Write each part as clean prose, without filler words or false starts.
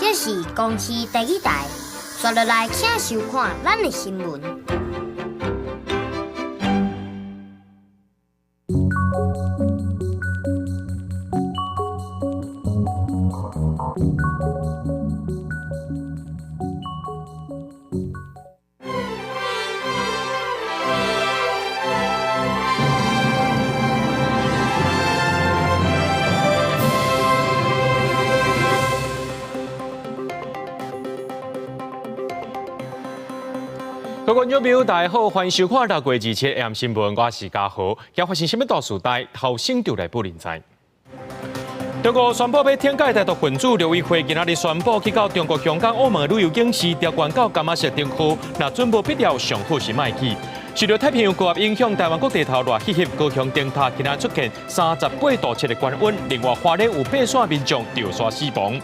這是公視第二台，紲落來請收看咱的新聞。各位觀眾朋友，大家好，歡迎收看六月27 AM 新聞，我是嘉豪。今發生啥物大事代，頭先就來報您知。中國宣布欲懲戒台獨分子，陸委會今仔日宣布去到中國香港、澳門的旅遊警示調懸到柑仔色燈號，若準無必要，上好是莫去。受著太平洋高壓影響，台灣各地頭熱翕翕，高雄燈塔今仔出現38.7度的高溫，另外花蓮有爬山民眾著山死亡。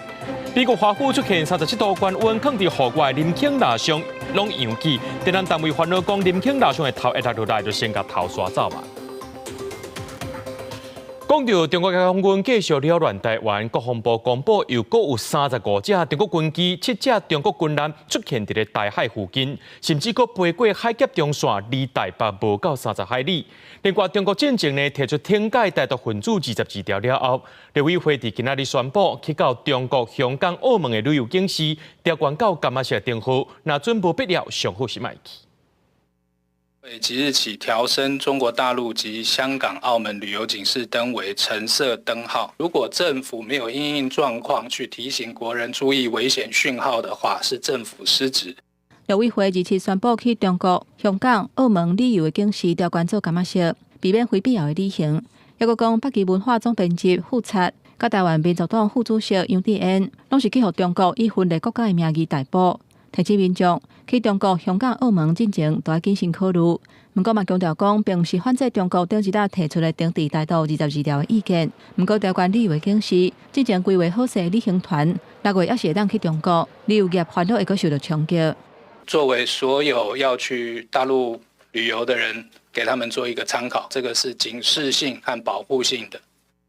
美國華府出現37度高溫，囥佇戶外林肯蠟像攏揚起，電纜單位煩惱講林肯蠟像的頭會落落來，就先共頭刷走啊。講著中國解放軍繼續擾亂台灣，國防部公布又閣有35架中國軍機、7架中國軍艦出現佇咧台海附近，甚至閣飛過海峽中線，離台北無夠30海里。另外，中國進前呢提出懲戒台獨分子22條了後，陸委會佇今仔日宣布，去到中國香港、澳門的旅遊警示調懸到柑仔色燈號，若準無必要，上好是莫去。即日起調升中國大陸及香港、澳門旅遊警示燈為橙色燈號。如果政府沒有因應狀況去提醒國人注意危險訊號的話，是政府失職。陸委會27宣布去中國、香港、澳門旅遊的警示調懸做柑仔色，避免非必要的旅行。抑閣講，北極文化總編輯傅察、佮台灣民族黨副主席楊智恩，攏是去予中國以分裂國家的名義逮捕。提醒民眾去中國、香港、澳門進前都愛謹慎考慮。毋過嘛強調講，並毋是反制中國頂一擺提出的懲治台獨22條的意見。毋過調懸旅遊的警示，進前規劃好勢旅行團6月猶是會當去中國，旅遊業煩惱會閣受著衝擊。作為所有要去大陸旅遊的人，給他們做一個參考，這個是警示性和保護性的。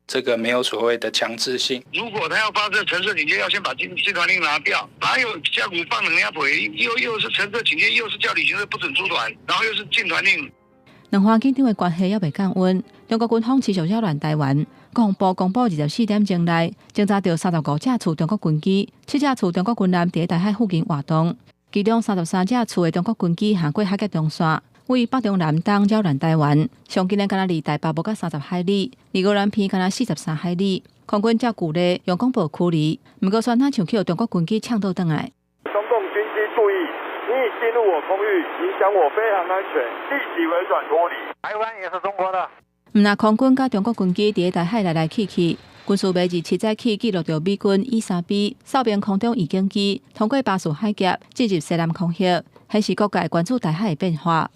這個沒有所謂的強制性。如果他要發射橙色警戒，要先把禁團令拿掉。哪有叫你放兩下腿？又是橙色警戒，又是叫旅行社不准出團，然後又是禁團令。兩岸緊張的關係猶未降溫，中國軍方持續擾亂台灣。國防部公布24點鐘內偵查著35架次中國軍機、7架次中國軍艦佇台海附近活動，其中33架次的中國軍機橫過海峽中線。位北中南東擾亂台灣，上近的敢若離台北無到30海里，離宜蘭邊敢若43海里。空軍照舊例用廣播驅離，毋過煞若像去予中國軍機嗆倒轉來。中共軍機注意，你已進入我空域，影響我飛航安全，立即回轉脫離。台灣也是中國的。毋但空軍佮中國軍機佇台海來來去去，軍事媒27早起記錄著美軍E-3B 哨兵空中預警機通過巴士海峽進入西南空域，顯示各界關注台海的變化。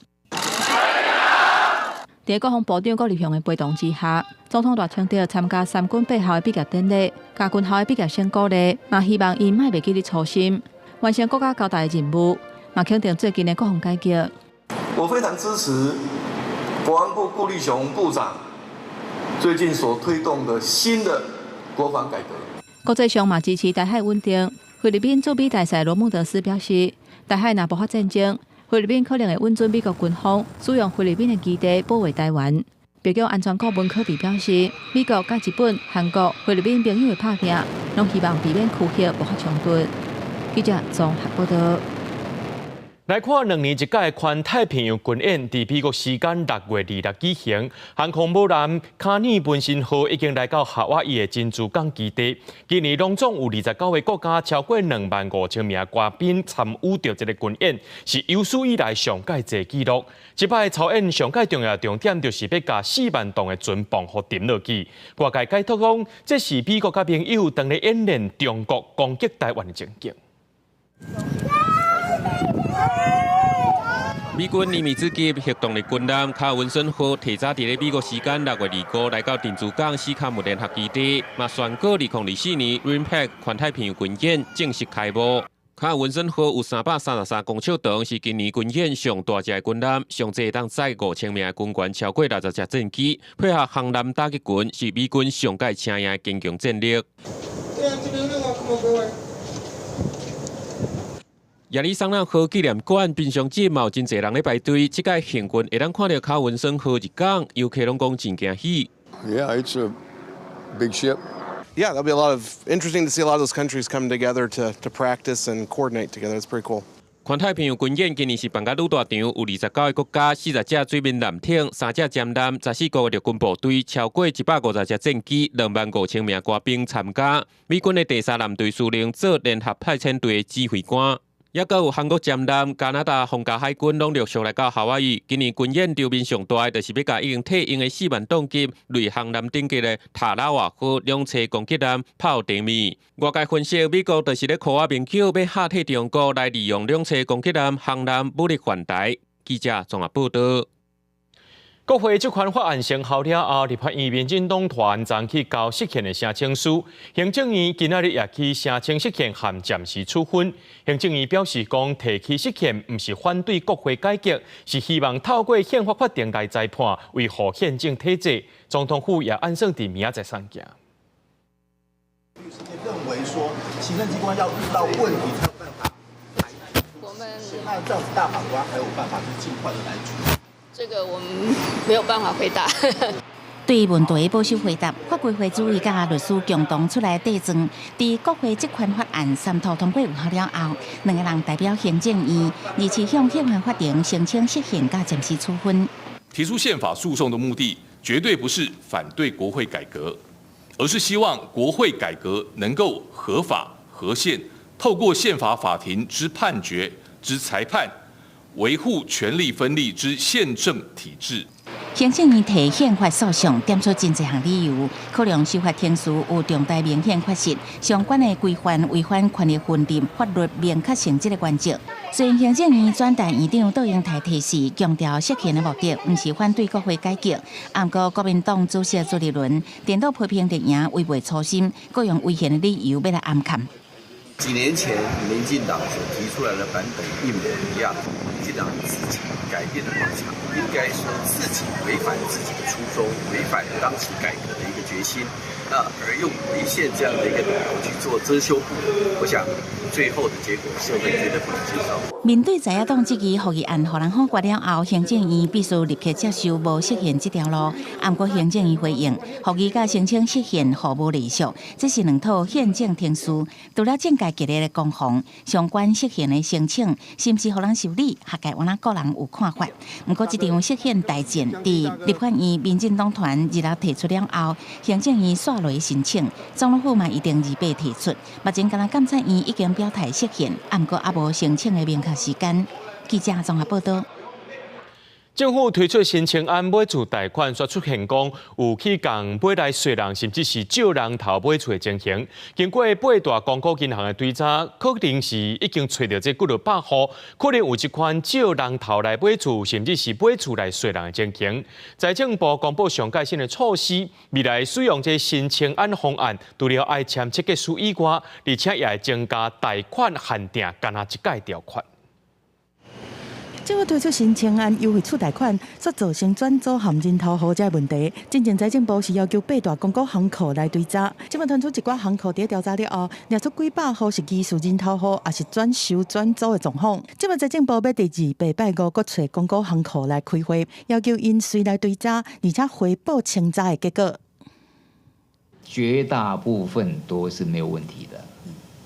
佇國防部長郭立雄的陪同之下，總統賴清德參加三軍八校的畢業典禮，共軍校的畢業生鼓勵，嘛希望𪜶莫袂記得初心，完成國家交代的任務，嘛肯定最近的國防改革。我非常支持國防部顧立雄部長最近所推動的新的國防改革。國際上嘛支持台海穩定。菲律賓駐美大使羅穆德斯表示，台海若爆發戰爭，菲律賓可能會允准美國軍方使用菲律賓的基地保衛台灣。白宮安全顧問柯比表示，美國佮日本、韓國、菲律賓朋友的拍拚，攏希望避免區域爆發衝突。記者綜合報導。來看兩年一屆環太平洋軍演，佇美國時間6月26舉行。航空母艦卡爾文森號已經來到夏威夷的珍珠港基地。今年攏總有29個國家，超過25,000名官兵參與著這个軍演，是有史以來上蓋濟紀錄。這擺操演上蓋重要重點，就是欲共4萬噸的船磅予沉落去。外界解讀講，這是美國佮盟友當咧演練中國攻擊台灣的情景。美軍尼米茲級核動力軍艦卡爾文森號提早佇咧美國時間6月25來到珍珠港史卡姆聯合基地，嘛宣告2024年 RIMPAC 環太平洋軍演正式開幕。卡爾文森號有333公尺長，是今年軍演上大隻的軍艦，上濟會當載5,000名的軍官，超過60隻戰機，配合航艦打擊群，是美軍上蓋請贏的堅強戰力。亞利桑那號紀念館平常時嘛有真濟人咧排隊，這擺幸運會當看著卡文森號入港，遊客攏講真驚喜。 Yeah, it's a big ship. Yeah, there'll be a lot of interesting to see a lot of those countries come together to practice and coordinate together. It's pretty cool. 環太平洋軍演今年是辦甲愈大場，有29個國家、40隻水面艦艇、3隻潛艦、14個陸軍部隊，超過150隻戰機、25,000名官兵參加。美軍的第三艦隊司令做聯合派遣隊的指揮官，抑閣有韓國潛艦、加拿大皇家海軍攏陸續來到夏威夷。今年軍演場面上大，就是欲共已經退役的4萬噸級類航艦等級的塔拉瓦號兩棲攻擊艦炮地面。外界分析，美國就是咧箍仔面橋，欲嚇退中國來利用兩棲攻擊艦航艦武力犯台。記者綜合報導。國會職權法案生效了後，立法院民進黨團昨去交釋憲的聲請書，行政院今仔日也去聲請釋憲和暫時處分。行政院表示講，提起釋憲毋是反對國會改革，是希望透過憲法法庭來裁判，維護憲政體制。總統府也按算佇明仔載送件。認為說，行政機關要遇到問題才有辦法來，我們那這樣子大法官還有辦法去盡快的來處理。這個我們沒有辦法回答。對問題保守回答，法規會主委佮律師共同出來對證。佇國會職權法案三讀通過有效了後，兩個人代表行政院，二次向憲法法庭申請釋憲佮暫時處分。提出憲法訴訟的目的，絕對不是反對國會改革，而是希望國會改革能夠合法合憲，透過憲法法庭之判決之裁判，維護權力分立之憲政體制。行政院提憲法訴訟，點出真濟項理由，可能修法程序有重大明顯缺失，相關的規範違反權力分立、法律明確性這個原則。雖然行政院轉達院長杜英台提示，強調釋憲的目的毋是反對國會改革，毋過國民黨主席朱立倫顛倒批評綠營違背初心，閣用違憲的理由欲來暗崁。幾年前，民進黨所提出來的版本一模一樣，民進黨自己改變了立場，應該說自己違反自己的初衷，違反當時改革的一個決心，那而用違憲這樣的一個理由去做遮羞布，我想最後的結果社會絕對不能接受。面對在野黨質疑，予議案予人否決了後，行政院必須立刻接受無釋憲這條路。毋過行政院回應，予議佮申請釋憲互無隸屬，這是兩套憲政程序。除了政界激烈的攻防，相關釋憲的申請是毋是予人受理，學界有哪個人有看法。毋過這場釋憲大戰，佇立法院民進黨團二六提出了後，行政院煞落申請，總統府嘛預定28提出。目前敢若監察院已經表態釋憲，毋過猶無申請的明確時間。記者綜合報導。政府推出新青安買厝貸款，煞出現講有去共買來洗人，甚至是借人頭買厝的情形。經過八大公股銀行的追查，可能是已經揣著這幾落百戶，可能有這款借人頭來買厝，甚至是買厝來洗人的情形。財政部公布上蓋新的措施，未來使用這新青安方案，除了愛簽切結書以外，而且也會增加貸款限定，干焦一改條款。政府推出新青安優惠厝貸款，煞造成轉租和人頭戶這個問題。進前財政部是要求八大公股行庫來追查，這擺傳出一寡行庫佇調查了後，掠出幾百戶是疑似人頭戶，抑是轉收轉租的狀況。這擺財政部欲佇28拜五閣揣公股行庫來開會，要求𪜶隨來追查，而且回報清查的結果。絕大部分都是沒有問題的。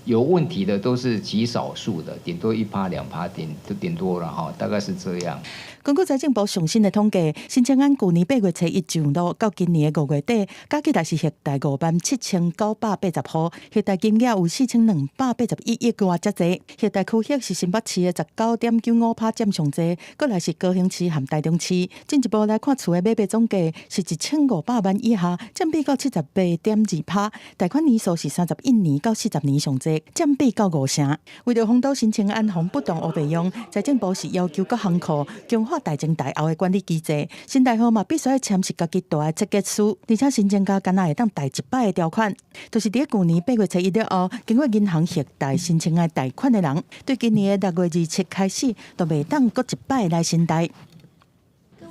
有問題的都是極少數的，頂多1趴2趴，頂都頂多了哈，大概是這樣。根據財政部上新的統計，新青安舊年8月初一上路，到今年的5月底，加起來是核貸57,980戶，核貸金額有4,281億外遮濟。核貸區域是新北市的19.95趴佔上濟，過來是高雄市和台中市。進一步來看，厝的買賣總價是1500萬以下，佔比到78.2趴，貸款年數是31年到40年上濟，佔比到五成。為著防堵新青安予不當烏白用，財政部是要求各行庫強化貸前貸後的管理機制，新貸戶嘛必須愛簽署家己蹛的切結書，而且申請家干焦會當貸一擺的條款，就是佇舊年8月初一了後，經過銀行核貸申請來貸款的人，對今年的6月27開始，就袂當閣一擺來申貸。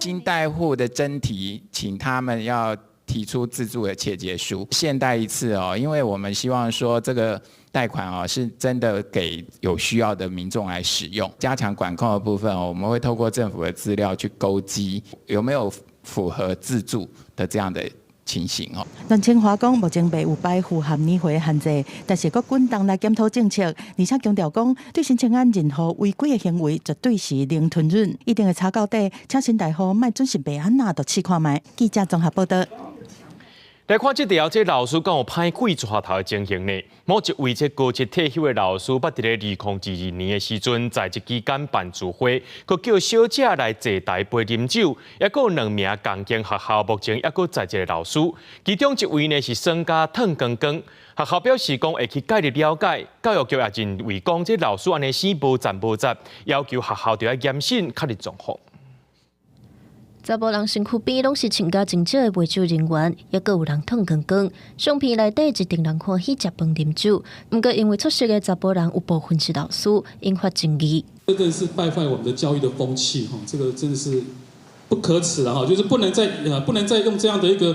新貸戶的真題，請他們要提出自助的切結書，限貸一次哦，因為我們希望說這個。貸款哦，是真的給有需要的民眾來使用。加強管控的部分，我們會透過政府的資料去勾稽，有沒有符合自助的這樣的情形哦。阮清華講，目前未有擺符合年歲的限制，但是閣滾動來檢討政策，而且強調講，對申請案任何違規的行為，絕對是零吞忍，一定會查到底。請新大戶莫準是袂按那就試看覓。記者綜合報道。來看這條，這老師敢有歹鬼抓頭的情形呢？某一位這高職退休的老師，捌佇咧2022年的時陣，在職期間辦聚會，閣叫小姐來坐台陪啉酒，抑閣有兩名仝間學校目前抑閣在職的老師，其中一位呢是耍甲褪光光。學校表示講會去介入了解，教育局也認為講這老師按呢生無雜無雜，要求學校著愛嚴審確認狀況。查埔人身軀邊攏是穿甲真少的陪酒人員，抑閣有人脫光光。相片內底一陣人歡喜食飯啉酒，毋過因為出席的查埔人有部分是老師，引發爭議。這個是敗壞我們的教育的風氣，哈，這個真的是不可恥了，哈，就是不能再用這樣的一個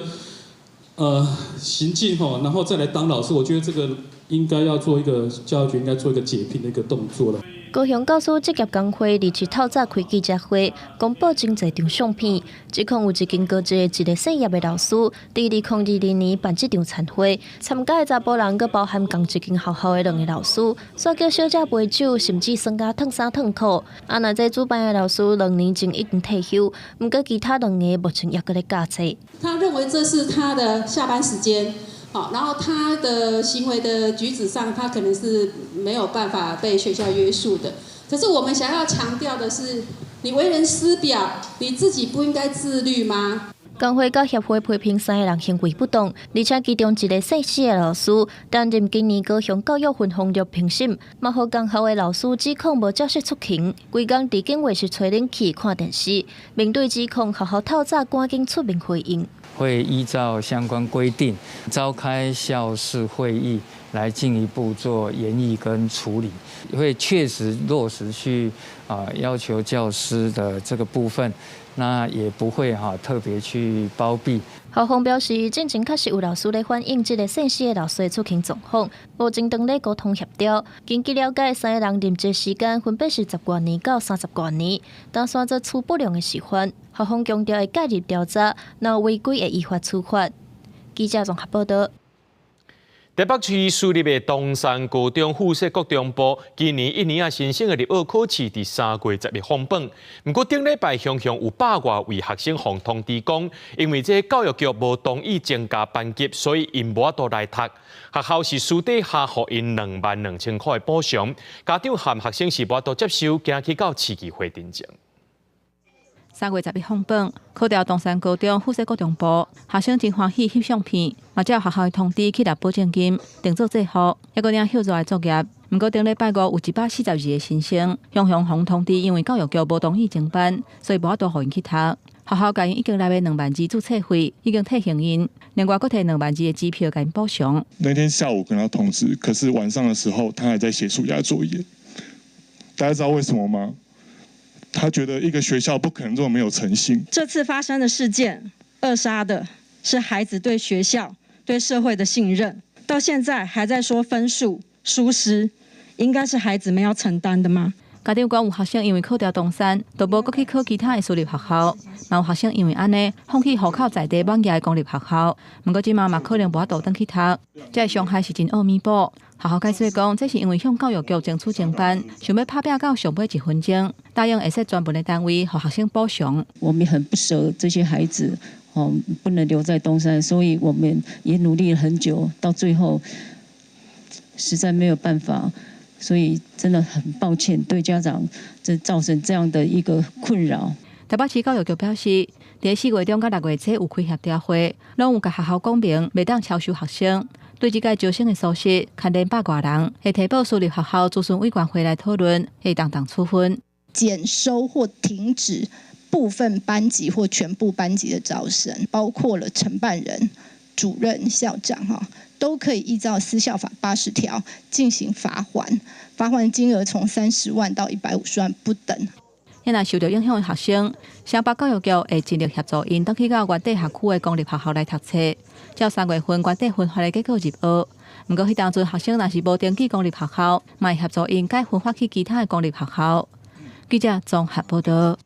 行徑，哈，然後再來當老師，我覺得這個應該要做一個教育局應該做一個解聘的一個動作了。高雄教師職業工會27透早開記者會，公布真濟張相片，指控有一間高職的一个姓葉的老師，佇2022年辦這場餐會，參加的查埔人閣包含仝一間學校的兩个老師，煞叫小姐陪酒，甚至耍甲脫衫脫褲。啊，若這主辦的老師2年前已經退休，毋過其他兩个目前猶閣咧教冊。他認為這是他的下班時間。好，然後他的行為的舉止上，他可能是沒有辦法被學校約束的。可是我們想要強調的是，你為人師表，你自己不應該自律嗎？工會佮協會批評三个人行為不當，而且其中一个姓施的老師擔任今年高雄教育分紅綠評審，嘛予仝校的老師指控無照實出勤，規工佇警衛室吹冷氣看電視。面對指控，學校透早趕緊出面回應。會依照相關規定召開校事會議，來進一步做研議跟處理，會確實落實去要求教師的這個部分，那也不會哈特別去包庇。校方表示，進前確實有老師咧反映這个姓施的老師的出勤狀況，目前正咧溝通協調。根據了解，三个人任職時間分別是十外年到三十外年，打算做初不良的示範。校方強調會介入調查，若有違規會依法處罰。記者綜合報道。台北市私立的東山高中附設國中部，今年一年仔新生的入學考試佇3月11放榜。毋過頂禮拜雄雄有百外位學生予通知講，因為這教育局無同意增加班級，所以𪜶無法度來讀。學校是私底下予𪜶22,000塊的補償，家長和學生是無法度接受，驚去到市議會陳情。3月11放榜，考著東山高中附設國中部，學生真歡喜翕相片，嘛接學校的通知去納保證金，定做制服，抑閣領歇熱的作業。毋過頂禮拜五有142個新生，雄雄予通知，因為教育局無同意增班，所以無法度予𪜶去讀。學校共𪜶已經納的2萬2註冊費已經退還𪜶，另外閣提2萬2的支票共𪜶補償。那天下午跟他通知，可是晚上的時候他還在寫暑假作業。大家知道為什麼嗎？他覺得一個學校不可能這麼沒有誠信。這次發生的事件，扼殺的是孩子對學校、對社會的信任。到現在還在說分數疏失，應該是孩子們要承擔的嗎？家長講有學生因為考著東山，就無閣去考其他的私立學校。嘛有學生因為按呢，放棄戶口在地滿額的公立學校。毋過這馬嘛可能無法度轉去讀。這个傷害是真惡彌補。學校解釋講，這是因為向教育局爭取增班，想欲拍拚到上尾一分鐘，答應會設專門的單位予學生補償。我們很不捨這些孩子，哦，不能留在東山，所以我們也努力了很久，到最後實在沒有辦法。所以真的很抱歉，對家長這造成這樣的一個困擾。台北市教育局表示，佇4月中佮6月初有開協調會，攏有共學校講明，袂當超收學生。對這屆招生的疏失，牽連百外人，會提報私立學校諮詢委員會來討論，會當當處分。減收或停止部分班級或全部班級的招生，包括了承辦人、主任、校長，哈，都可以依照私校法80條進行罰鍰，罰鍰金額從30萬到150萬不等。若受著影響的學生，雙北教育局會盡力協助𪜶轉去到原地學區的公立學校來讀冊。照3月份原地分發的結果入學，毋過彼當陣學生若是無登記公立學校，嘛會協助𪜶改分發去其他的公立學校。記者綜合報道。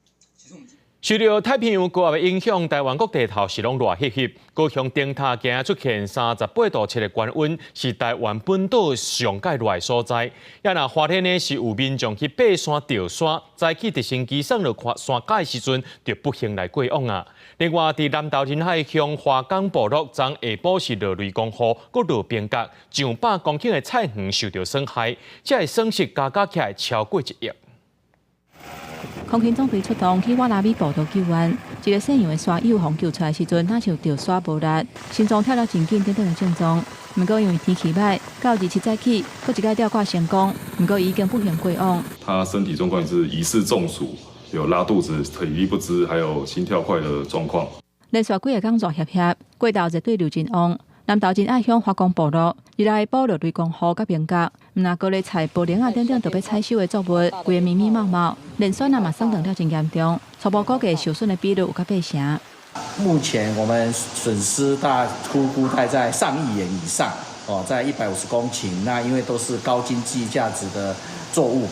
受著太平洋高壓的影響，台灣各地頭是攏熱翕翕。高雄燈塔今日出現38.7度的高溫，是台灣本島上蓋熱的所在。也若夏天呢，是有民眾去爬山吊山，早起直升機送落山腳的時陣，就不幸來過往啊。另外，佇南投仁海鄉華岡部落，昨下晡是落雷公雨，閣落冰角，上百公頃的菜園受著損害，這个損失加加起來超過1億。空勤總隊出動去瓦拉米步道救援，一个姓楊的山友予救出來時陣，若像著山無力，心臟跳得真緊等等的症狀。毋過因為天氣䆀，到27早起，閣一擺吊掛成功。毋過已經不幸過往。他身體狀況是疑似中暑，有拉肚子、體力不支，還有心跳快的狀況。連續幾个工熱翕翕，過頭熱對流真旺。南投仁愛鄉華岡部落，日來下晡落雷公雨佮冰角，毋但高麗菜、菠蘿仔等等著欲採收的作物，規个密密麻麻，連損啊嘛損斷了真嚴重，初步估計受損的比率有較八成。目前我們損失大估估大概在上億元以上，哦，在150公頃，那因為都是高經濟價值的作物。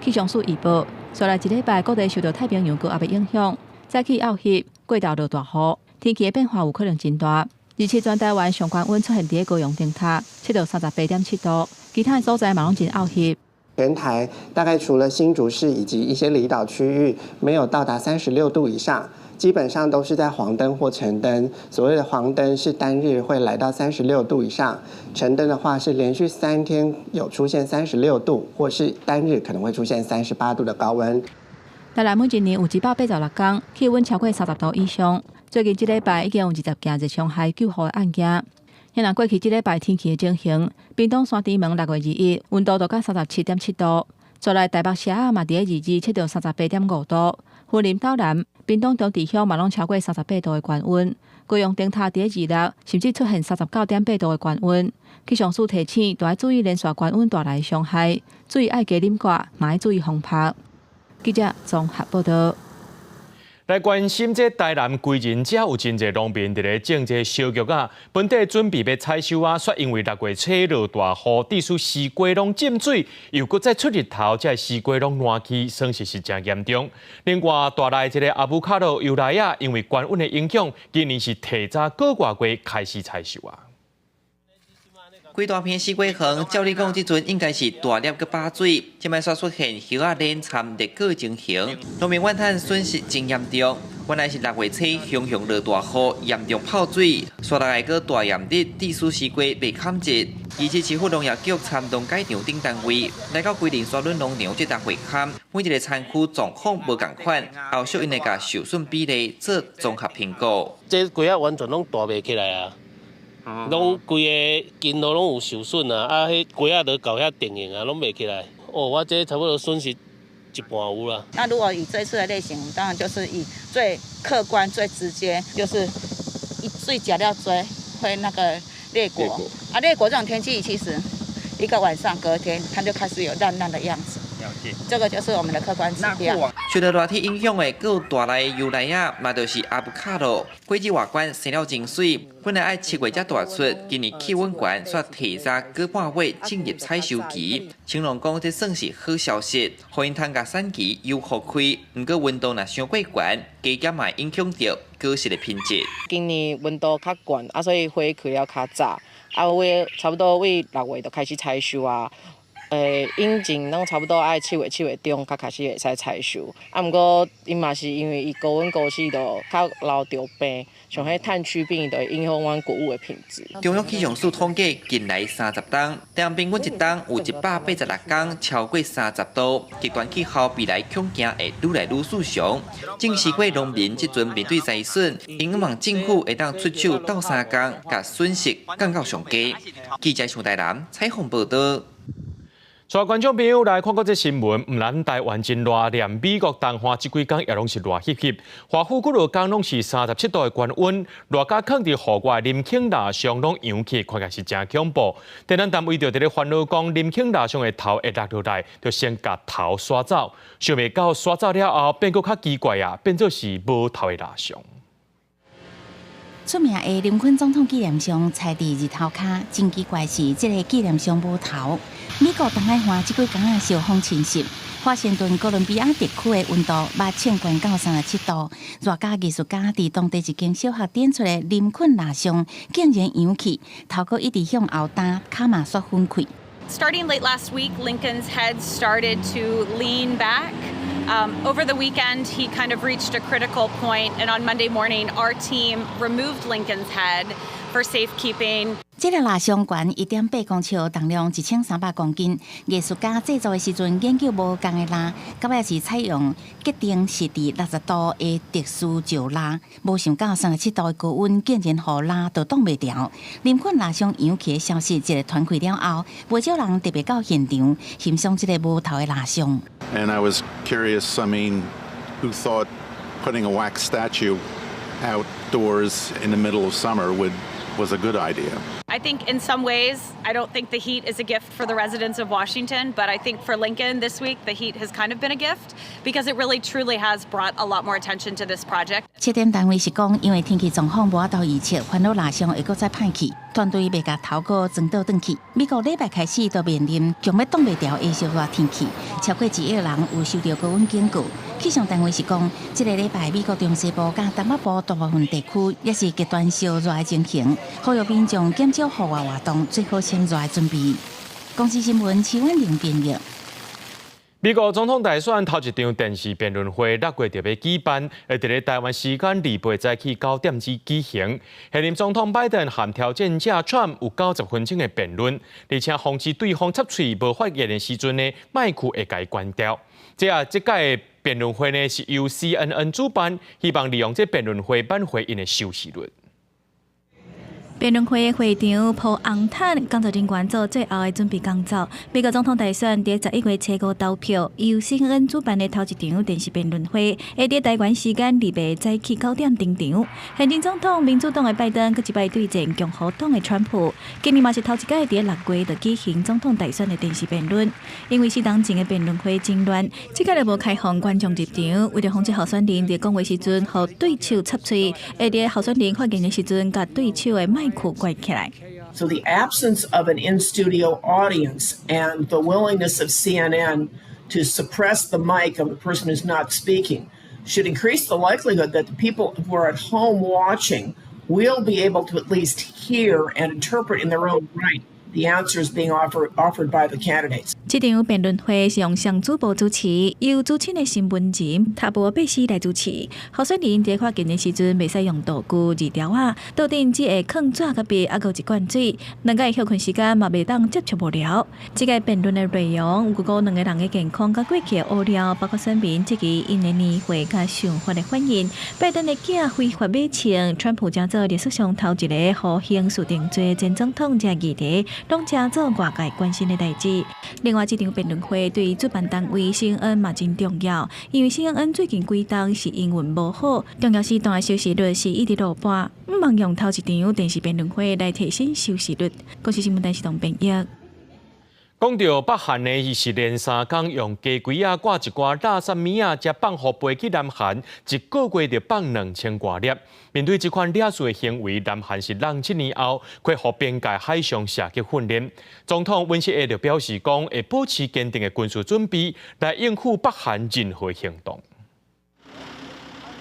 氣象署預報，紲來一禮拜各地受著太平洋高壓的影響，早起漚翕，過晝落大雨，天氣的變化有可能真大。27全台灣上高溫出現佇高雄燈塔，測著38.7度，其他的所在嘛攏真漚翕。全台大概除了新竹市以及一些離島區域沒有到達36度以上，基本上都是在黃燈或橙燈。所謂的黃燈是單日會來到三十六度以上，橙燈的話是連續3天有出現三十六度，或是單日可能會出現38度的高溫。台南每一年有186工氣溫超過30度以上。最近這禮拜已經有20件熱傷害救護的案件。若過去這禮拜天氣的情形，屏東山豬門6月21溫度就到37.7度，再來台北社仔嘛佇咧22測著38.5度，雲林斗南、屏東長治鄉嘛攏超過38度的高溫，高雄燈塔佇咧26甚至出現39.8度的高溫。氣象署提醒，著愛注意連續高溫帶來的傷害，注意愛加啉掛，嘛愛注意防曬。記者綜合報道。來關心這台南歸仁遮有真濟農民佇咧種這燒玉仔，本底準備欲採收啊，卻因為6月初落大雨，致使西瓜攏浸水，又閣再出日頭，這西瓜攏爛去，損失是誠嚴重。另外，大內這个阿布卡多由來啊，因為高溫的影響，今年是提早個外月開始採收啊。規大片西瓜園，照理講，這陣應該是大粒閣飽水，這擺煞出現葉仔連參裂果情形，農民怨嘆損失真嚴重。原來是6月初雄雄落大雨，嚴重泡水，紲落來閣大炎日，致使西瓜袂堪熱。而且市府農業局參農改場等單位來到歸仁沙崙農場這搭會勘，每一个產區狀況無仝款，後續𪜶會共受損比例做綜合評估。這瓜仔完全攏大袂起來啊！攏規个根都攏有受損啊！啊，彼瓜仔都到遐定型啊，攏袂起來。哦，我這差不多損失一半有啦。那如果以這次的類型，當然就是以最客觀、最直接，就是一水食了濟會那個裂果。啊，裂果這種天氣，其實一個晚上，隔天它就開始有爛爛的樣子。這個就是我們的客觀指標。受到熱天影響的，閣有大內的油來仔，嘛就是阿布卡多，果子外觀生了真媠，本來愛7月才大出，今年氣溫懸，煞提早個半月進入採收期。青農講，這算是好消息，予𪜶通共產期有復開。毋過溫度若傷過懸，加減嘛會影響著果實的品質。今年溫度較懸，啊，所以花開了較早，啊，為差不多為6月就開始採收啊。引進攏差不多愛7月7月中才開始會使採收，啊，毋過伊嘛是因為伊高溫高濕就較流著病，像彼炭疽病就會影響阮穀物的品質。中央氣象署統計，近來30冬，台灣平均一冬有186工超過30度，極端氣候未來恐驚會愈來愈異常。種西瓜農民這陣面對災損，希望政府會當出手鬥相共，共損失降到上低。記者徐台南採訪報導。帶觀眾朋友來看過這新聞，毋但台灣真熱，連美國東岸這幾工也攏是熱翕翕。華府幾落工攏是37度的高溫，熱甲囥佇戶外林肯蠟像攏揚起，看起來是誠恐怖。電燈單位就佇咧煩惱講，林肯蠟像的頭會落落來，就先共頭刷走。想袂到刷走了後，變閣較奇怪啊，變做是無頭的蠟像。出名的林肯總統紀念像採佇日頭跤，真奇怪是這個紀念像無頭。美國東海岸這幾工仔受風侵襲，華盛頓哥倫比亞特區的溫度目測懸到37度。熱家藝術家佇當地一間小學展出的林肯蠟像，竟然揚起，頭閣一直向後擔，跤嘛煞分開。 Starting late last week, Lincoln's head started to lean back. Over the weekend, he kind of reached a critical point, and on Monday morning, our team removed Lincoln's head for safekeeping. 這個蠟像懸1.8公尺，重量1300公斤。藝術家製作的時陣研究無仝的蠟，到尾是採用結定是佇60度的特殊石蠟，無想到37度的高溫竟然予蠟都擋袂牢。林肯蠟像揚起的消息一个傳開了後，袂少人特別到現場欣賞這个無頭的蠟像。 And I was curious, I mean, who thought putting a wax statue outdoors in the middle of summer was a good idea? I think in some ways, I don't think the heat is a gift for the residents of Washington, but I think for Lincoln this week, the heat has kind of been a gift because it really truly has brought a lot more attention to this project. 策展單位是講，因為天氣狀況無法度預測，煩惱蠟像會閣再歹去，團隊欲共頭閣裝倒轉去。美國禮拜開始就面臨強欲擋袂牢的燒熱天氣，超過1億人有受著高溫警告。氣象單位是講，這个禮拜美國中西部佮東北部大部分地區也是極端燒熱的情形，呼籲民眾減少戶外活動，做好閃熱的準備。公視新聞徐婉玲編譯。美國總統大選頭一場電視辯論會6月就欲舉辦，會佇咧台灣時間28早起9點鐘舉行。現任總統拜登和挑戰者川普有90分鐘的辯論，而且防止對方插喙無發言的時陣呢，麥克會共伊關掉。這啊，這屆的辯論會呢是由 CNN 主辦，希望利用這辯論會挽回𪜶的收視率。辯論會的會場鋪紅毯，工作人員做最後的準備工作。美國總統大選佇11月初5投票，由 CNN 主辦的頭一場電視辯論會，會佇台灣時間28早起9點登場。現任總統民主黨的拜登，閣一擺對戰共和黨的川普。今年嘛是頭一擺佇6月就舉行總統大選的電視辯論。因為適當前的辯論會真亂，這擺就無開放觀眾入場，為著防止候選人佇講話時陣予對手插喙，會佇候選人發言的時陣，共對手的麥克關起來。 So the absence of an in-studio audience and the willingness of CNN to suppress the mic of the person who's not speaking should increase the likelihood that the people who are at home watching will be able to at least hear and interpret in their own right the answers being offered by the candidates. 這場辯論會是用雙主播主持，由資深的新聞人塔博貝斯來主持。候選人佇發言的時陣，袂使用道具、字條仔，桌頂只會囥紙佮筆，猶閣有一罐水。兩個歇睏時間嘛袂當接觸幕僚。這個辯論的內容有顧兩個人的健康佮過去的烏料，包括選民質疑𪜶的年歲佮想法的反應。拜登的囝非法買槍，川普成做歷史上頭一個予刑事定罪前總統，這議題攏成做外界關心的代誌。另外，這場辯論會對主辦單位 CNN 嘛真重要，因為 CNN 最近幾冬是營運無好，重要時段的收視率是一直落播，向望用頭一場電視辯論會來提升收視率。公視新聞電視台編譯。講著北韓呢，伊是連三工用雞胿仔掛一寡垃圾物仔，才放予飛去南韓，一個月就放2000外粒。面對這款掠事的行為，南韓是07年後恢復邊界海上射擊訓練。總統尹錫悅就表示講，會保持堅定的軍事準備，來應付北韓任何行動。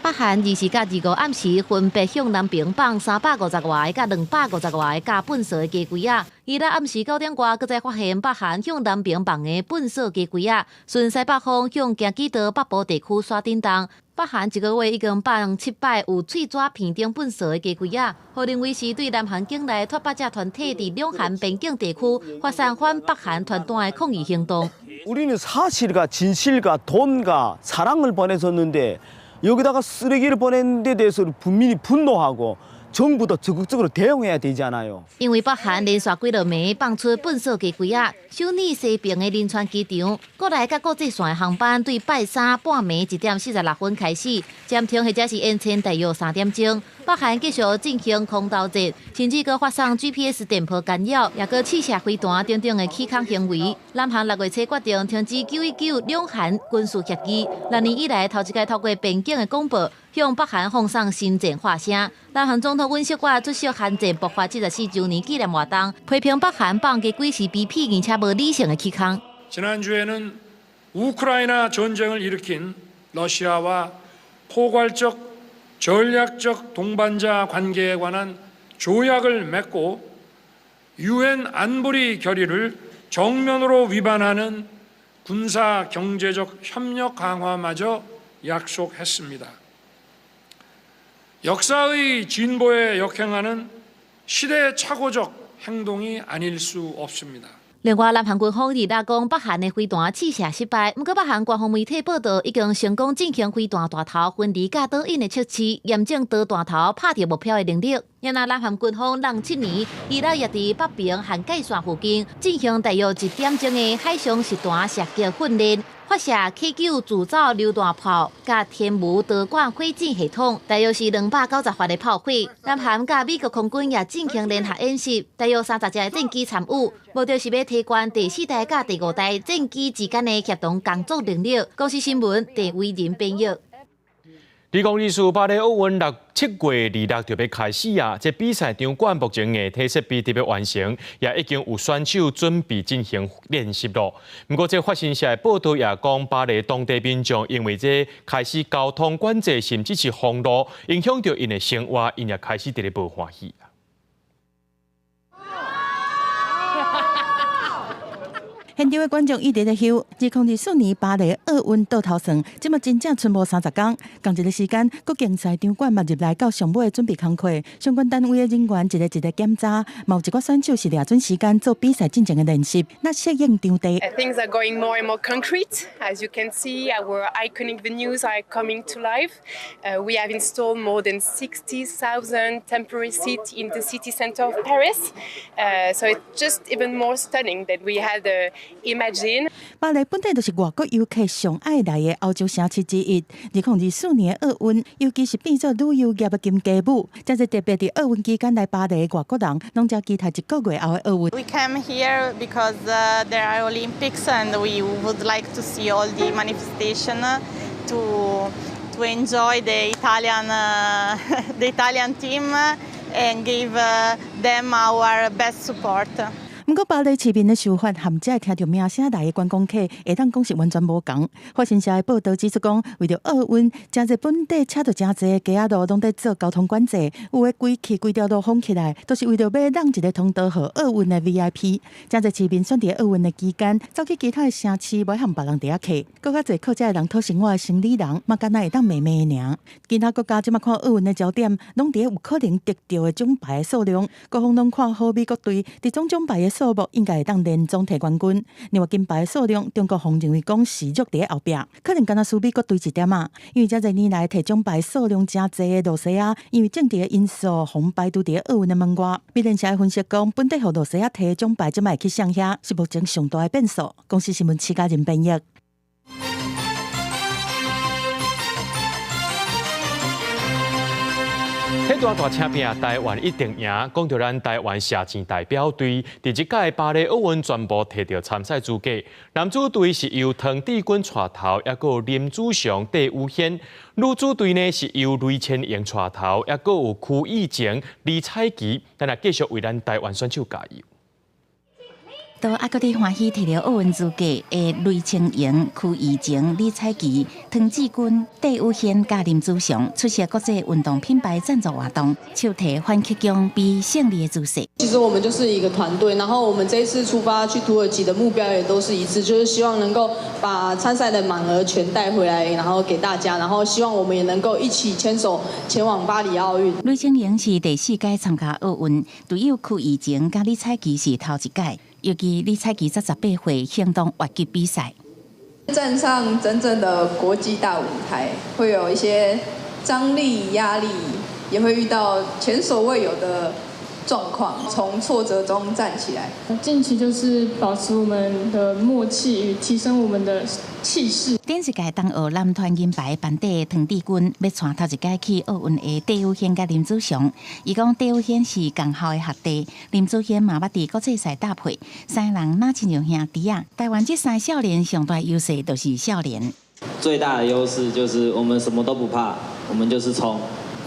北韓24佮25暗時分別向南邊放350外個佮250外個加糞掃的雞胿仔。伊拉暗時9點外，閣再發現北韓向南邊放的糞掃雞胿仔，順西北風向京畿道北部地區煞振動。北韓一個月已經放7擺有碎紙片頂糞掃的雞胿仔，予認為是對南韓境內脫北者團體佇兩韓邊境地區發生反北韓傳單的抗議行動。 우리는 사실과 진실과 돈과 사랑을 보내줬는데 여기다가 쓰레기를 보낸 데 대해서 국민이 분노하고 정부도 적극적으로 대응해야 되잖아요. 因為北韓連續幾落暝放出糞掃雞胿仔，首爾西邊的仁川機場，國內佮國際線的航班對拜三半暝1點46分開始暫停，或者是延遲大約3點鐘。北北韓繼續進行空投戰，甚至閣發送 GPS 電波干擾，也閣試射飛彈等等的起銜行為。南韓6月初決定停止9.19兩韓軍事協議，6年以來頭一擺透過邊境的廣播向北韓放送心戰發聲。南韓總統尹錫悅出席韓戰爆發74週年紀念活動，批評北韓放雞鬼是卑鄙而且無理性的起銜。 지난주에는 우크라이나 전쟁을 일으킨 러시아와 포괄적 전략적 동반자 관계에 관한 조약을 맺고 유엔 안보리 결의를 정면으로 위반하는 군사 경제적 협력 강화마저 약속했습니다. 역사의 진보에 역행하는 시대착오적 행동이 아닐 수 없습니다. 另外，南韓軍方二六講北韓的飛彈試射失敗，毋過北韓官方媒體報道已經成功進行飛彈彈頭分離佮導引的測試，驗證導彈頭拍著目標的能力。然後，南韓軍方07年，伊拉也佇北平漢界線附近進行大約1點鐘的海上實彈射擊訓練，發射 K9自走榴彈炮、佮天母導管火箭系統，大約是290發的炮火。南韓佮美國空軍也進行聯合演習，大約30隻戰機參與，目的是欲提懸第四代佮第五代戰機之間的協同工作能力。公視新聞鄭偉仁編譯。2024巴黎奧運7月26就欲開始啊！這比賽場館目前硬體設備得欲完成，也已經有選手準備進行練習咯。毋過，這法新社的報道也講，巴黎當地民眾因為這開始交通管制，甚至是封路，影響著𪜶的生活，𪜶也開始佇咧無歡喜。現場的觀眾一直咧翕。2024年巴黎奧運倒頭算，這馬真正賰無30工。仝一个時間，閣競賽場館嘛入來到上尾的準備工課，相關單位的人員一个一个檢查，嘛有一寡選手是掠準時間做比賽進前的練習，來適應場地。 Things are going more and more concrete. As you can see, our iconic venues are coming to life. We have installed more than 60,000 temporary seats in the city center of Paris. So it's just even more stunning than we had imagined. 巴黎本底就是外國遊客上愛來的歐洲城市之一。2024年的奧運，尤其是變做旅遊業的金雞母，這是特別佇奧運期間來巴黎的外國人，攏誠期待一個月後的奧運。 We came here because there are Olympics and we would like to see all the manifestation to enjoy the Italian team and give them our best support. 毋過巴黎市民的想法和這聽著名聲來的觀光客，會當講是完全無仝。法新社的報道指出講，為著奧運，誠濟本地車著誠濟街仔路攏佇做交通管制，有的規氣規條路封起來，都是為著欲讓一个通道予奧運的 VIP。誠濟市民選佇奧運的期間，走去其他的城市，無和別人佇遐客。閣較濟靠這个人討生活的生理人，嘛敢若會當罵罵爾。其他國家這馬看奧運的焦點，攏佇有可能得著的獎牌的數量。各方攏看好美國隊，佇總獎牌的數目應該會當連續提冠軍。另外金牌的數量，中國方認為講是弱佇後壁，可能敢若輸美國隊一點仔。因為這濟年來提獎牌數量誠濟的羅西亞，因為政治的因素，予排除佇奧運的門外。美聯社分析講，本底予羅西亞提獎牌，這擺會去啥遐，是目前上大的變數。公視新聞徐家仁編譯。體壇大車拼，台灣一定贏。講著咱台灣射箭代表隊，佇這屆巴黎奧運全部提著參賽資格。男子隊是由湯智鈞帶頭，抑閣有林子祥、戴宇憲；女子隊呢是由雷千瑩帶頭，抑閣有柯以晴、李彩琪。咱來繼續為咱台灣選手加油。都猶閣佇歡喜提著奧運資格的雷千瑩、柯以晴、李彩琪、湯智鈞、戴宇憲佮林子祥出席國際運動品牌贊助活動，手提反曲弓比勝利的姿勢。其實我們就是一個團隊，然後我們這一次出發去土耳其的目標也都是一致，就是希望能夠把參賽的滿額全帶回來，然後給大家，然後希望我們也能夠一起牽手前往巴黎奧運。雷千瑩是第四屆參加奧運，隊友柯以晴佮李彩琪是頭一屆。尤其李彩琪才18歲，相當越級比賽。站上真正的國際大舞台，會有一些張力、壓力，也會遇到前所未有的狀況，從挫折中站起來。近期就是保持我們的默契與提升我們的氣勢。頂一屆東奧男團銀牌班底湯智鈞，欲帶頭一屆去奧運的戴宇憲佮林子祥，伊講戴宇憲是仝校的學弟，林子軒嘛捌佇國際賽搭配，三个人若親像兄弟仔。台灣這三少年上大優勢就是少年。最大的優勢就是我們什麼都不怕，我們就是衝。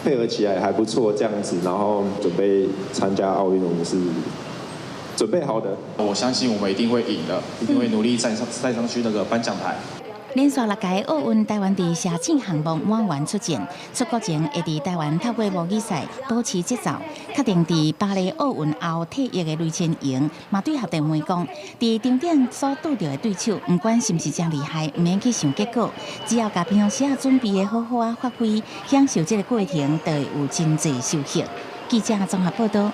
配合起來還不錯，這樣子，然後準備參加奧運，我們是準備好的。我相信我們一定會贏的，一定會努力站上去那個頒獎台。連續六屆奧運，台灣佇射箭項目滿員出戰，出國前會佇台灣透過模擬賽保持節奏，確定佇巴黎奧運後退役的雷千瑩，嘛對學弟妹講，佇場頂所拄著的對手，毋管是毋是誠厲害，毋免去想結果，只要共平常時仔準備得好好仔發揮，享受這個過程，就會有真濟收穫。記者綜合報道。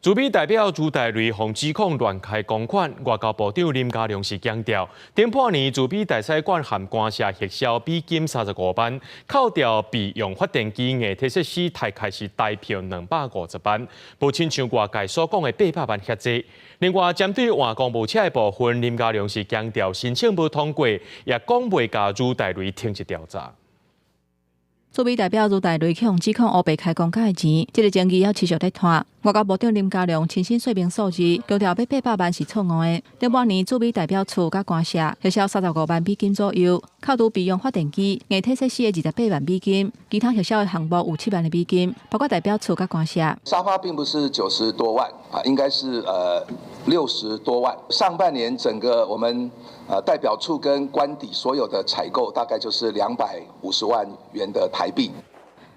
駐美代表朱大雷予指控亂開公款，外交部長林佳龍是強調，頂半年駐美大使館和官舍核銷美金35萬，扣掉備用發電機硬體設施，大概是台票250萬，無親像外界所講的800萬遐濟。另外，針對換公務車的部分，林佳龍是強調申請無通過，也講袂共朱大雷停止調查。駐美代表朱大雷去予指控烏白開公家的錢，這個爭議猶持續咧拖。外交部長林佳龍親身說明數字，強調欲800萬是錯誤的。頂半年駐美代表處佮官舍核銷35萬美金左右，扣除備用發電機、硬體設施的28萬美金，其他核銷的項目有7萬的美金，包括代表處佮官舍。沙發並不是90多萬啊，應該是60多萬。上半年整個我們代表處跟官邸所有的採購大概就是250萬元的台幣。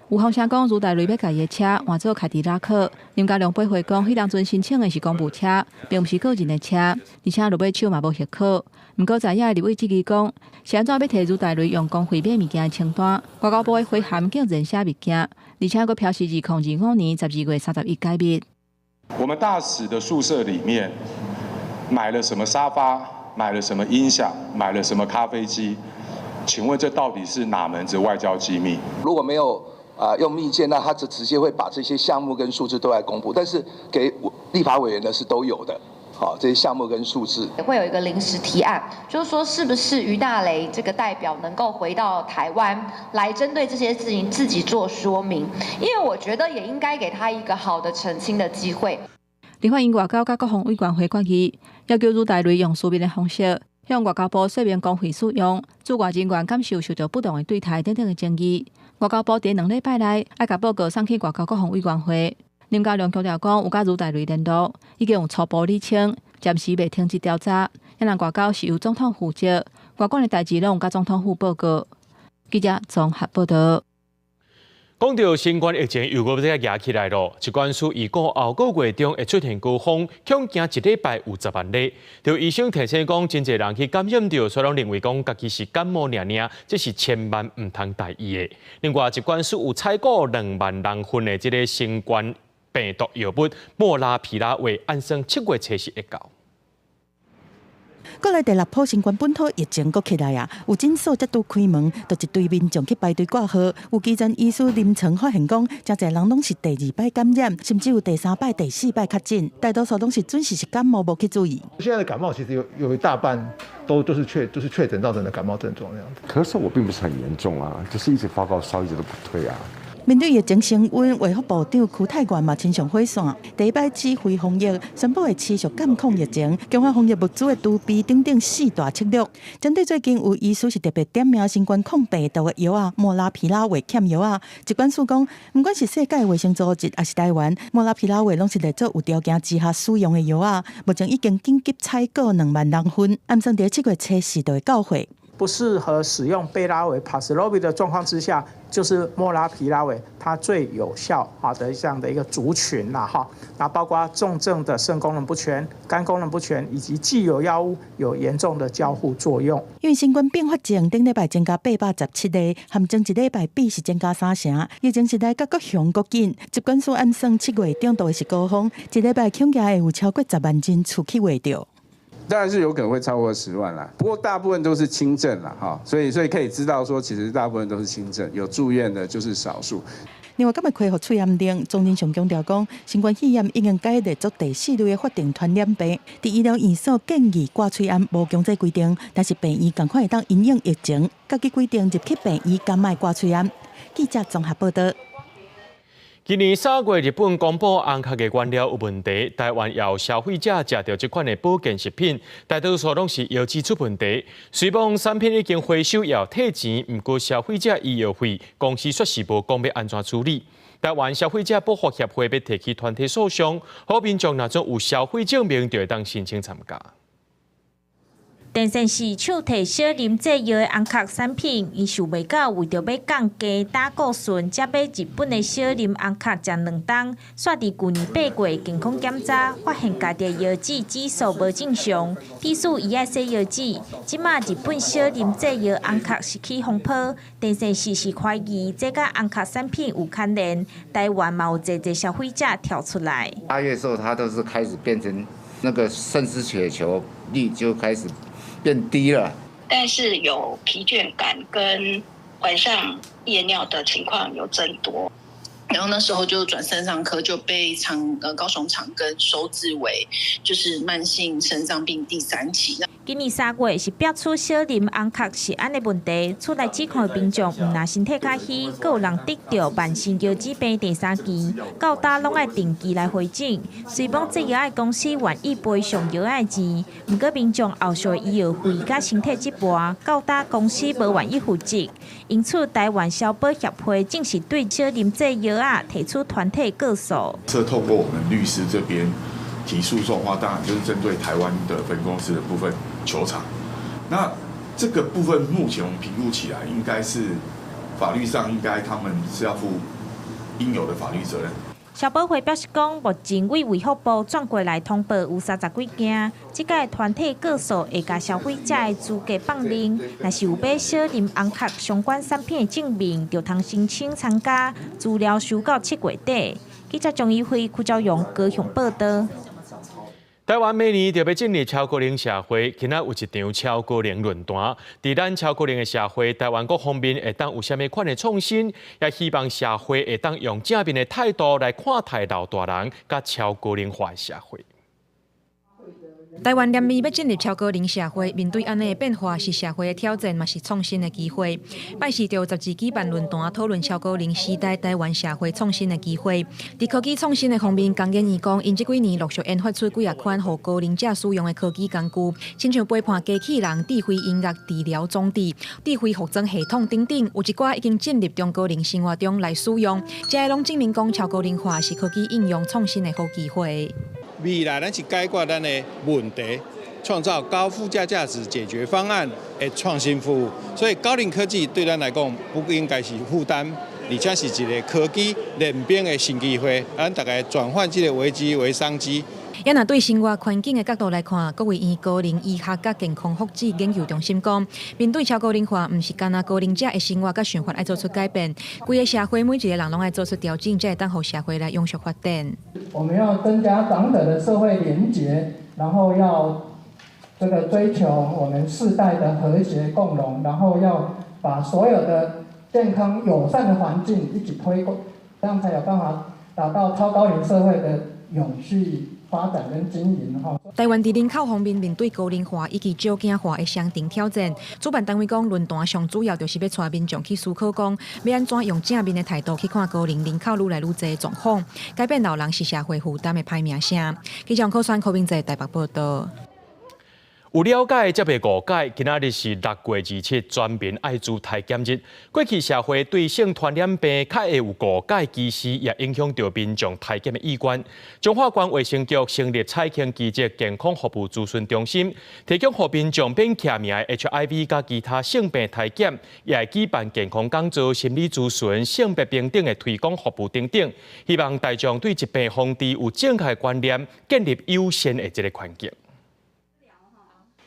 有風聲講，朱大雷欲共伊的車換做凱迪拉克。林佳龍駁回講，彼當陣申請的是公務車，並毋是個人的車，而且落尾手嘛無核可。毋過在野的立委質疑講，是按怎欲提朱大雷用公費買物件的清單？外交部的回函竟然寫物件，而且閣標示2025年12月31解密。我們大使的宿舍裡面買了什麼沙發？買了什麼音響？買了什麼咖啡機？請問這到底是哪門子外交機密？如果沒有用密件，那他就直接會把這些項目跟數字都來公布。但是給立法委員的是都有的，好，這些項目跟數字。會有一個臨時提案，就是說是不是俞大雷這個代表能夠回到台灣來針對這些事情自己做說明？因為我覺得也應該給他一個好的澄清的機會。立法院外交佮國防委員會決議，要求朱大雷用書面的方式向外交部說明公費使用、駐外人員感受受著不當的對待等等的爭議。外交部佇2禮拜內愛共報告送去外交國防委員會。林佳龍強調講，有佮朱大雷聯絡，已經有初步釐清，暫時袂停止調查。因為外交是由總統負責，外管的代誌攏有佮總統府報告。記者綜合報道。講到新冠疫情又閣欲夯起來囉，疾管署預估後個月中會出現高峰，恐驚一禮拜有10萬例。著醫生提醒講，真濟人去感染著，煞攏認為講家己是感冒爾爾，這是千萬毋通大意的。另外，疾管署有採購2萬人份的這个新冠病毒藥物莫拉皮拉韋，按算7月初四會到。國內第六波新冠本土疫情閣起來啊！有診所才拄開門，就一堆民眾去排隊掛號。有基層醫師臨床發現講，誠濟人攏是第二擺感染，甚至有第三擺、第四擺確診，大多數攏是準是是感冒無去注意。現在的感冒其實有一大半都就是確診造成的感冒症狀那樣子。咳嗽我並不是很嚴重啊，就是一直發高燒，一直都不退啊。面對疫情升溫，衛福部長邱泰源嘛親上火線，第一擺指揮防疫，宣布會持續監控疫情，強化防疫物資的儲備等等四大策略。針對最近有醫師是特別點名新冠抗病毒的藥仔莫拉皮拉韋欠藥仔，疾管署講，毋管是世界衛生組織抑是台灣，莫拉皮拉韋攏是列做有條件之下使用的藥仔，目前已經緊急採購2萬人份，按算佇7月初四就會到貨。不適合使用貝拉韋、帕斯洛維的狀況之下，就是莫拉皮拉韋它最有效啊的這樣的一個族群啦哈。那包括重症的腎功能不全、肝功能不全以及既有藥物有嚴重的交互作用。因為新冠併發症頂禮拜增加817例，和前一禮拜比是增加3成。疫情實在閣雄閣緊，疾管署按算7月中就會是高峰，一禮拜恐驚會有超過10萬人次去穢著。當然是有可能會超過10萬啦，不過大部分都是輕症啦，哈，所以可以知道說，其實大部分都是輕症，有住院的就是少數。另外，今日恢復喙罨令，莊人祥強調講，新冠肺炎已經改列做第四類的法定傳染病。佇醫療院所建議掛喙罨無強制規定，但是病院仝款會當因應疫情，家己規定入去病院敢愛掛喙罨。記者綜合報道。今年3月，日本公布尪殼的原料有問題，台灣有消費者食著這款的保健食品，大多數攏是藥劑出問題。雖罔產品已經回收也退錢，毋過消費者醫藥費公司煞是無講欲按怎處理。台灣消費者保護協會欲提起團體訴訟，予民眾若總有消費證明，就會當申請參加。電線是手提小啉製藥的尪殼產品，𪜶想袂到為著欲降低膽固醇，才買日本的小啉尪殼食兩冬，煞佇舊年8月健康檢查發現家己的腰子指數無正常，致使伊愛洗腰子。這馬日本小啉製藥尪殼是起風波，電線是是懷疑這佮尪殼產品有牽連，台灣嘛有濟濟消費者跳出來。8月時候，它都是開始變成那個腎絲血球率就開始變低了，但是有疲倦感跟晚上夜尿的情況有增多，然後那時候就轉腎臟科，就被高雄長庚收治為就是慢性腎臟病第三期。今年3月是爆出小啉尪殼食安的問題，厝內指控的民眾毋但身體較虛，閣有人得著慢性腰子病第三期，到今攏愛定期來回診。雖罔製藥仔公司願意賠償藥仔的錢，毋過民眾後續醫藥費佮身體折磨，到今公司無願意負責。因此，台灣消保協會正式對小啉製藥仔提出團體告訴。這透過我們律師這邊提訴訟的話，當然就是針對台灣的分公司的部分求償。那這個部分目前我們評估起來，應該是法律上應該他們是要負應有的法律責任。消保會表示講，目前對衛福部轉過來通報有30幾件，這擺團體告訴會共消費者的資格放認，若是有買小啉尪殼相關產品的證明，就通申請參加。資料收到7月底。記者張怡輝、柯昭榮高雄報道。台灣明年就欲進入超高齡社會，今仔有一場超高齡論壇。佇咱超高齡的社會，台灣各方面會當有啥物款的創新，也希望社會會當用正面的態度來看待老大人佮超高齡化的社會。台灣連年欲進入超高齡社會，面對按呢的變化是社會的挑戰，嘛是創新的機會。拜四就雜誌舉辦論壇，討論超高齡時代台灣社會創新的機會。佇科技創新的方面，工研院講，𪜶這幾年陸續研發出幾仔款予高齡者使用的科技工具，親像陪伴機器人、智慧音樂治療裝置、智慧服裝系統等等，有一寡已經進入中高齡生活中來使用。這個攏證明講超高齡化是科技應用創新的好機會。未來咱是解決咱的問題，創造高附加價值解決方案的創新服務。所以高齡科技對咱來講不應該是負擔，而且是一個科技練兵的新機會。咱大家轉換這個危機為商機。也若對生活環境的角度來看，國衛院高齡醫學佮健康福祉研究中心講，面對超高齡化，毋是干焦高齡者的生活佮想法愛做出改變，規个社會每一個人攏愛做出調整，才會當予社會來永續發展。我們要增加長者的社會連結，然後要這個追求我們世代的和諧共榮，然後要把所有的健康友善的環境一起推廣，這樣才有辦法達到超高齡社會的永續發展跟經營哈。台灣佇人口方面面對高齡化以及少子化的雙重挑戰，主辦單位講論壇上主要就是欲帶民眾去思考，講欲按怎用正面的態度去看高齡人口愈來愈濟的狀況，改變老人是社會負擔的歹名聲。記者柯選柯明哲台北報道。有了解才袂誤解，今仔日是6月27，全民愛滋篩檢日。過去社會對性傳染病較會有誤解，其實也影響著民眾篩檢的意願。彰化縣衛生局成立彩慶基質健康服務諮詢中心，提供予民眾免記名的 HIV 佮其他性病篩檢，也會舉辦健康講座、心理諮詢、性別平等的推廣服務等等，希望大眾對疾病防治有正確觀念，建立友善的這個環境。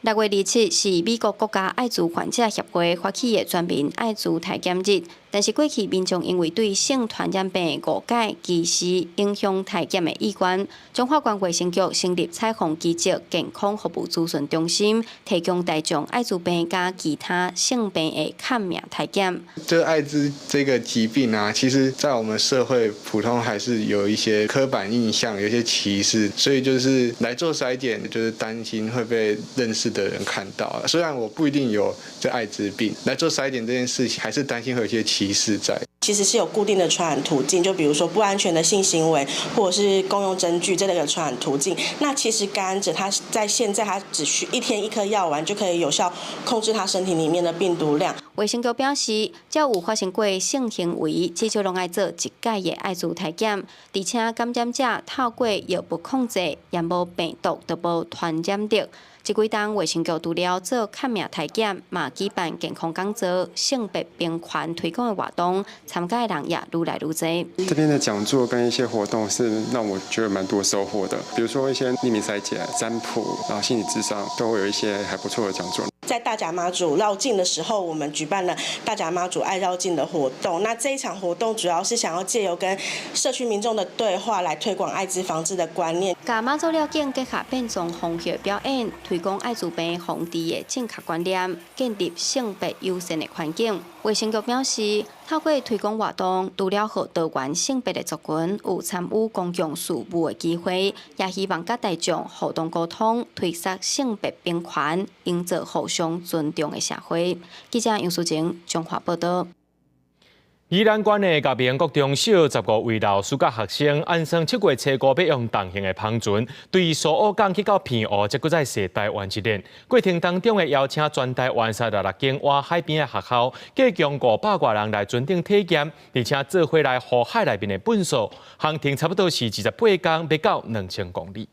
6月27是美國國家愛滋患者協會發起的全民愛滋篩檢日。但是過去民眾因為對性傳染病誤解、歧視，影響體檢的意願。彰化縣衛生局成立彩虹基石健康服務諮詢中心，提供大眾愛滋病佮其他性病的抗命體檢。這愛滋這個疾病啊，其實在我們社會普通還是有一些刻板印象，有些歧視，所以就是來做篩檢，就是擔心會被認識的人看到。雖然我不一定有這愛滋病，來做篩檢這件事情，還是擔心會有一些歧視在。其實是有固定的傳染途徑，就比如說不安全的性行為，或者是共用針具這類的傳染途徑。那其實感染者他在現在他只需一天一顆藥丸就可以有效控制他身體裡面的病毒量。衛生局表示，只要有發生過性行為，至少攏愛做一屆的愛滋體檢，而且感染者透過藥物控制，也無病毒就無傳染力。這幾冬衛生局除了做抗命體檢，嘛舉辦健康講座、性別平權推廣的活動，參加的人也愈來愈濟。這邊的講座跟一些活動是讓我覺得蠻多收穫的，比如說一些匿名篩檢、占卜，然後心理諮商，都會有一些還不錯的講座。在大甲媽祖繞境的時候，我們舉辦了大甲媽祖愛繞境的活動。那這一場活動主要是想要借由跟社區民眾的對話，來推廣艾滋防治的觀念。共媽祖繞境結合變裝風俗表演，推廣艾滋病防治的正確觀念，建立性別友善的環境。衛生局表示，透過推廣活動，除了予多元性別的族群有參與公共事務的機會，也希望佮大眾互動溝通，推捒性別平權，營造互相尊重的社會。記者楊淑晴彰化報導。宜蘭縣的甲平國中小15位老師佮學生，按算7月初5欲用重型的帆船，對蘇澳港去到澎湖，才閣再踅台灣一輪。過程當中會邀請全台灣36間倚海邊的學校，計共500外人來船頂體驗，而且做伙來護海內面的糞掃，航程差不多是28工，欲到2000公里。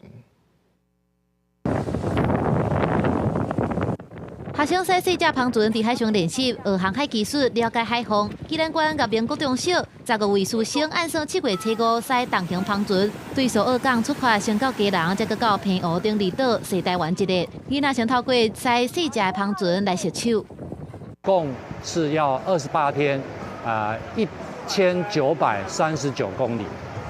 學生駛細隻帆船佇海上練習，學航海技術，了解海況。宜蘭縣岳明國中小15位師生按算7月初5駛重型帆船，對蘇澳港出發，先到基隆，再閣到澎湖等離島，踅台灣一日。囡仔先透過駛細隻的帆船來熟手。共是要28天，啊，1939公里，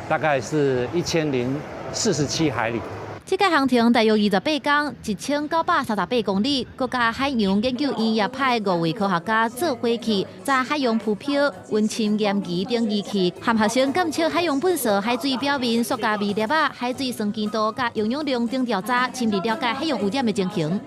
大概是1047海里。這個航程大約28工，1938公里。國家海洋研究院也派5位科學家做伙去，查海洋浮漂、溫深驗儀等儀器，和學生監測海洋糞掃、海水表面塑膠微粒仔、海水酸鹼度佮營養量等調查，深入了解海洋污染的情形。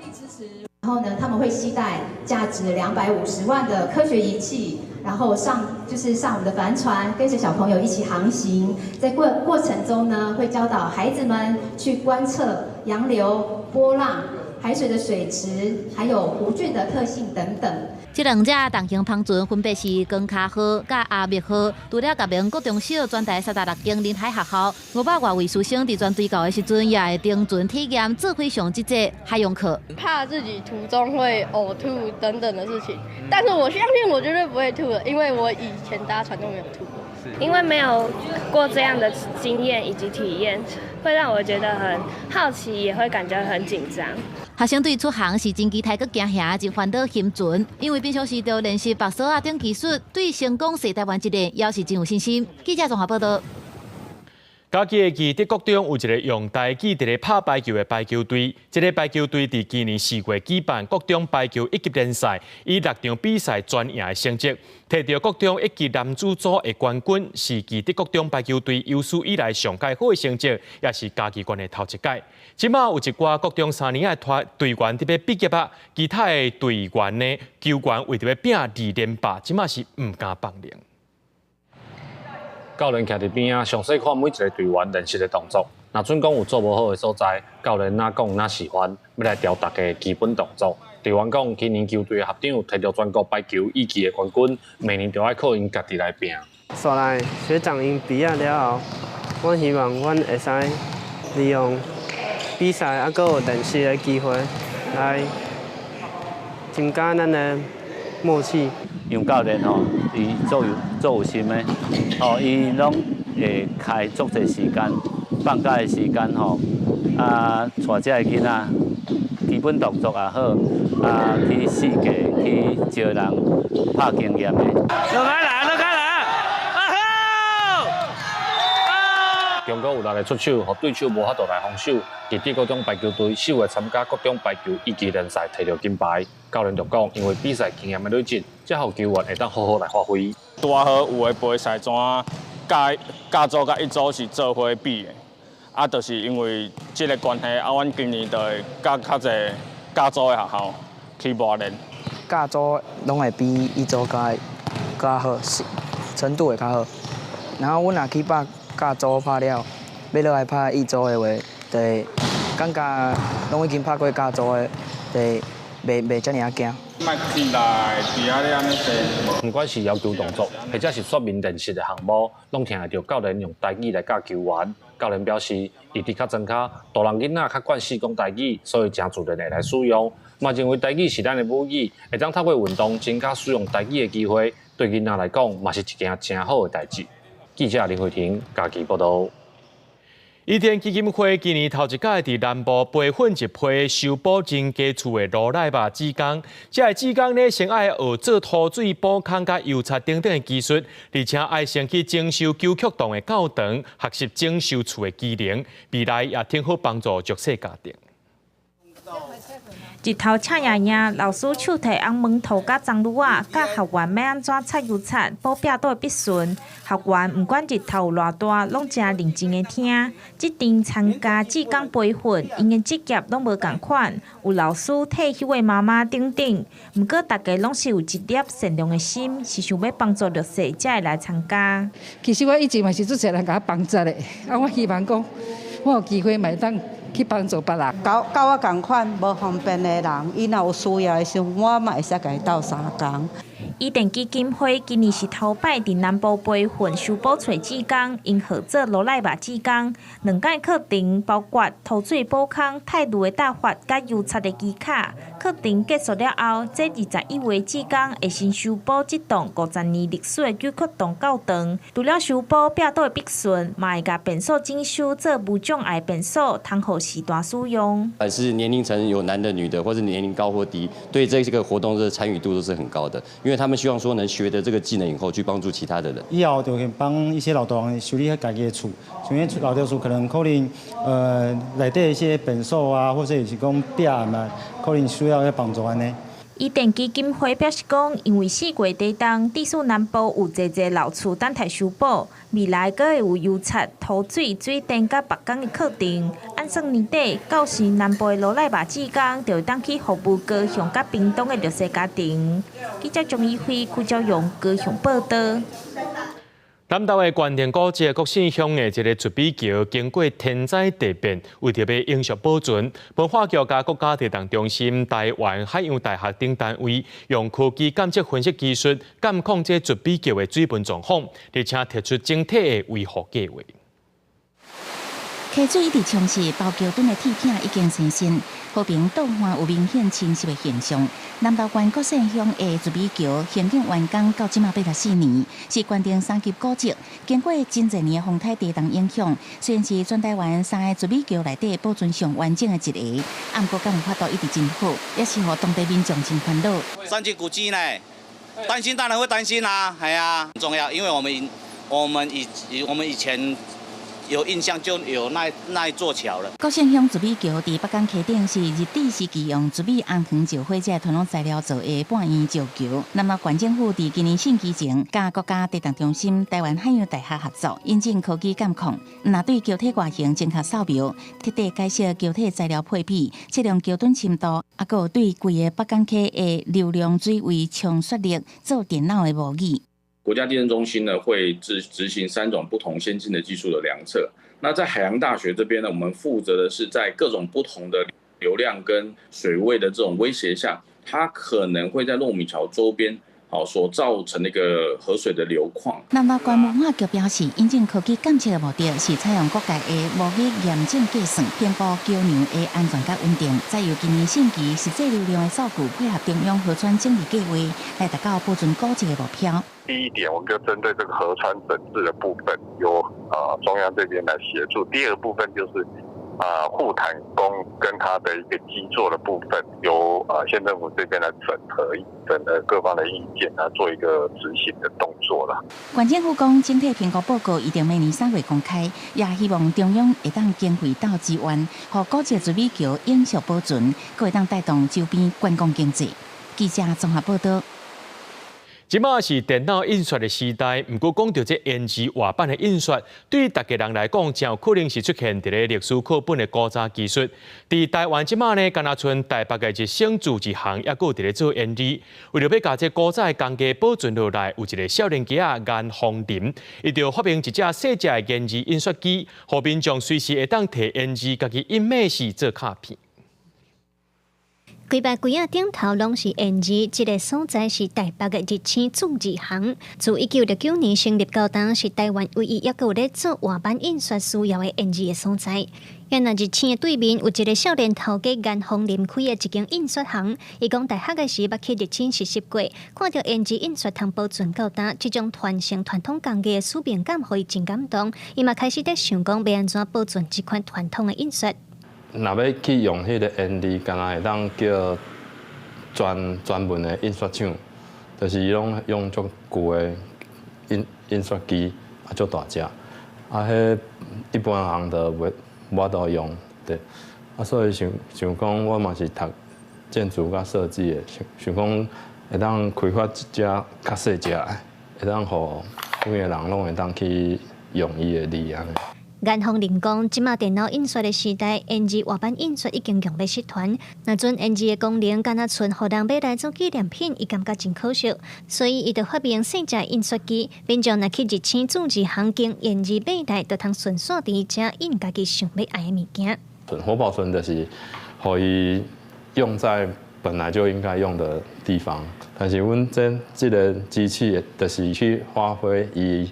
然後呢，他們會攜帶價值250萬的科學儀器，然後上就是上我們的帆船，跟着小朋友一起航行。在過程中呢，會教導孩子們去觀測洋流、波浪、海水的水質，還有弧菌的特性等等。這兩隻重型帆船分別是光卡號佮阿密號，除了岳明國中小全台36間臨海學校，500外位師生佇船隊到的時陣，也會登船體驗做伙上這節海洋課。怕自己途中會嘔吐等等的事情，但是我相信我絕對不會吐的，因為我以前搭船都沒有吐過。因為沒有過這樣的經驗以及體驗，會讓我覺得很好奇，也會感覺很緊張。學生對出航是真期待，閣驚嚇，真煩惱心存，因為平常時就練習縛索仔等技術，對成功踅台灣一日也是真有信心。記者綜合報導。嘉義的義德國中有一個用台語佇咧拍排球的排球隊，這個排球隊佇今年4月舉辦國中排球一級聯賽，以6場比賽全贏的成績，摕著國中一級男子組的冠軍，是義德國中排球隊有史以來上蓋好的成績，也是嘉義縣的頭一屆。這馬有一寡國中3年仔的隊員佇欲畢業啊，其他的隊員呢，球員為著欲拼2連霸，這馬是毋敢放任。教練徛佇邊仔，詳細看每一个隊員練習的動作。若準講有做無好的所在，教練若講若示範，欲來調逐家基本動作。隊員講，今年球隊的學長摕著全國排球乙級的冠軍，明年就愛靠𪜶家己來拼。煞來學長𪜶畢業了後，阮希望阮會使利用比賽猶閣有練習的機會，來增加咱的默契。楊教練吼，伊足有心的，吼，伊攏會開足濟時間，放假的時間吼，啊，帶這个囡仔，基本動作也好，啊，去四界去招人拍經驗的。來來，那個。中國有力的出手，予對手無法度來防守。佇德國種排球隊首個參加各種排球一級聯賽，提著金牌。教練就講，因為比賽經驗的累積，才予球員會當好好來發揮。拄仔好有的杯賽怎甲甲組佮乙組是做伙比的，啊，就是因為這个關係，啊，阮今年就會佮較濟甲組的學校去磨練。甲組攏會比乙組較好，程度會較好。然後阮若去拍甲組拍了，欲落來拍乙組的話，就會感覺攏已經拍過甲組的，就會袂遮爾仔驚。莫起來，佇遐咧按呢踅。毋管是要求動作，或者是說明練習的項目，攏聽會著教練用台語來教球員。教練表示，伊佇較莊跤，大人囡仔較慣勢講台語，所以誠自然會來使用。嘛認為台語是咱的母語，會當透過運動增加使用台語的機會，對囡仔來講嘛是一件誠好的代誌。記者林慧婷家己報導。伊甸基金會今年頭一擺佇南部培訓一批修補人家厝的羅賴肉志工，這个志工呢，先愛學做塗水、補空、佮油漆等等的技術，而且愛先去整修九曲洞的教堂，學習整修厝的技能，未來也挺好幫助弱勢家庭。日頭赤炎炎，老師手提紅毛塗佮髒擼仔，教學員欲按怎擦油漆、補壁刀的筆順。學員毋管日頭有偌大，攏誠認真的聽。這陣參加志工培訓，𪜶的職業攏無仝款，有老師、退休的媽媽等等。毋過大家攏是有一粒善良的心，是想欲幫助弱勢，才會來參加。其實我以前嘛是足濟人共我幫助的，啊，我希望講，我有機會嘛會當去幫助別人。佮我仝款無方便的人，伊若有需要的時陣，我嘛會使共伊鬥相共。伊甸基金會今年是頭擺佇南部培訓修補厝志工，𪜶號做羅賴肉志工。兩屆課程包括塗水補空、泰路的打法、佮油漆的技巧。課程結束了後，這21位志工會先修補這棟50年歷史的九曲洞教堂。除了修補壁刀的筆順，嘛會共便所整修做無障礙便所，通予時段使用。還是年齡層有男的、女的，或者年齡高或低，對這個活動的參與度都是很高的，因為他們希望說能學得這個技能以後，去幫助其他的人。以後就去幫一些老大人修理家己的厝，像遐老厝可能可能內底一些便所啊，或者是講壁嘛，可能需要幫助按呢。伊甸基金會表示講，因為4月底冬，地處南部有濟濟老厝等待修補，未來閣會有油漆、塗水、水電佮木工的課程。按算年底，到時南部的羅賴肉志工就會當去服務高雄佮屏東的弱勢家庭。記者張怡輝、柯昭勇高雄報導。南投的關田古蹟國姓鄉的一个朮米橋，經過天災地變，為著欲永續保存，文化局佮國家地動中心、台灣海洋大學等單位，用科技監測分析技術，監控這朮米橋的水文狀況，而且提出整體的維護計畫。溪水一直沖蝕，包橋墩的鐵片已經生鏽，河邊倒岸有明顯侵蝕的現象。南投縣國姓鄉的朮米橋興建完工到這馬84年，是縣定三級古蹟。經過真濟年的風颱地動影響，雖然是全台灣三个朮米橋內底保存上完整的一个，毋過敢有法度一直真好，也是予當地民眾真煩惱。三級古蹟呢，擔心當然會擔心啦，係啊，很重要，因為我們以前有印象就有那一座橋了。國姓鄉朮米橋佇北港溪頂是日治時期用朮米紅黃石灰這傳統材料做的半圓石橋。南投縣政府佇今年聖期前，佮國家地動中心、台灣海洋大學合作，引進科技監控，毋但對橋體外形精確掃描，徹底解析橋體材料配比，測量橋墩深度，猶閣對規个北港溪的流量水位衝刷力做電腦的模擬。國家地震中心呢會執行三種不同先進的技術的量測。那在海洋大學這邊呢，我們負責的是在各種不同的流量跟水位的這種威脅下，它可能會在糯米橋周邊好所造成的一個河水的流況。南投縣文化局表示，引進科技監測的目的是採用國界的模擬驗證計算，評估橋梁的安全佮穩定，再由今年汛期實際流量的數據配合中央河川整治計畫，來達到保存古蹟的目標。第一點，我們就針對這個河川整治的部分，由中央這邊來協助。第二個部分就是護壇工跟他的一個基座的部分，由縣政府這邊來整合各方的意見，來做一個執行的動作啦。縣政府講，整體評估報告預定明年3月公開，也希望中央會當經費鬥資源，予古蹟水尾橋永續保存，閣會當帶動周邊觀光經濟。記者綜合報道。這馬是電腦印刷的時代，毋過講著這鉛字活版的印刷，對逐家人來講，誠有可能是出現佇咧歷史課本的古早技術。佇台灣這馬呢，敢若賰台北的日升鑄字行，猶閣有佇咧做鉛字。為著欲共這古早的工藝保存落來，有一个少年仔顏豐林，伊就發明一隻細隻的鉛字印刷機，予民眾隨時會當提鉛字，家己印咩事做卡片。規排櫃仔頂頭攏是鉛字，這个所在是台北的日升鑄字行。自1969年成立到今，是台灣唯一猶閣有咧做活版印刷需要的鉛字的所在。原來日升的對面有一个少年頭家顏豐林開的一間印刷行。伊講大學的時捌去日升實習過，看著鉛字印刷通保存到今，這種傳承傳統工藝的使命感，予伊真感動。伊嘛開始佇想講欲按怎保存這款傳統的印刷。若欲去用彼个鉛字，敢若會當叫專門的印刷廠，就是伊攏用足舊的印刷機，啊足大隻，啊彼一般人就袂無法度用，對，啊所以想想講，我嘛是讀建築佮設計的，想想講會當開發一隻較細隻的，會當予每个人攏會當去用伊的字按呢。顏豐林講，這馬電腦印刷的時代，鉛字活版印刷已經用欲失傳。若準鉛字的功能，敢若賰予人買來做紀念品，伊感覺真可惜。所以，伊就發明細隻印刷機，民眾若去日升鑄字行經鉛字買來，就通順紲佇遮印家己想欲愛的物件。活保存就是予伊用在本來就應該用的地方，但是阮這個機器就是去發揮伊